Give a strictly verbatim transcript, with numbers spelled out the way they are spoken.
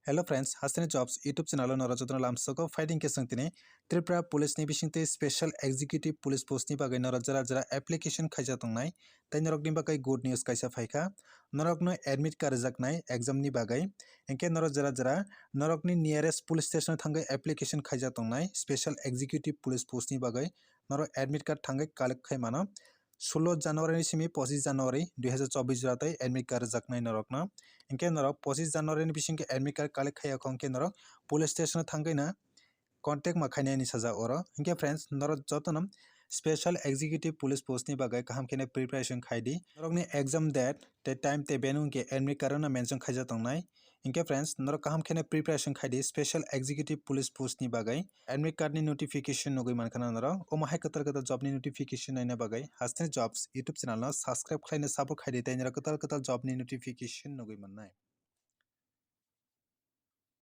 Hello friends, Hasteni Jobs YouTube channel o norok jotono lamsogo. Phaidi hwnkhe chwng tini Tripura Police ni bisingtwi Special Executive Police Post ni bagwi norok jera jera application khaijak tongnai, tei norokni bagwi good news kaisa phaikha, norokno admit card rwjaknai exam ni bagwi. Hinkhe norok jera jera norokni nearest police station o thangwi application khaijak tongnai Special Executive Police Post ni bagwi, norok admit card thangwi collect khai mano. Sullo January ni simi pochis January dui hazar chobbish jora tei admit card rwjaknai norokno. Hinkhe norok pochis January ni bisingtwi admit card collect khaiya kho hinkhe norok police station o thangwi no contact ma khainai hinwi sajak oro. Hinkhe friends, norok jotono Special Executive Police Post ni bagwi kaham kheno preparation khai di. Norokni exam date tei time tei venue hinkhe admit card o no mention khaijak tongnai. Hinkhe friends, norok kaham kheno preparation khai di Special Executive Police Post ni bagwi. Admit card ni notification nugwi mankha na norok. Omo hai kwtal kwtal job ni notification naina bagwi Hasteni Jobs YouTube channel no subscribe khlaina support khai di, tei norok kwtal kwtal job ni notification nugwi mannai.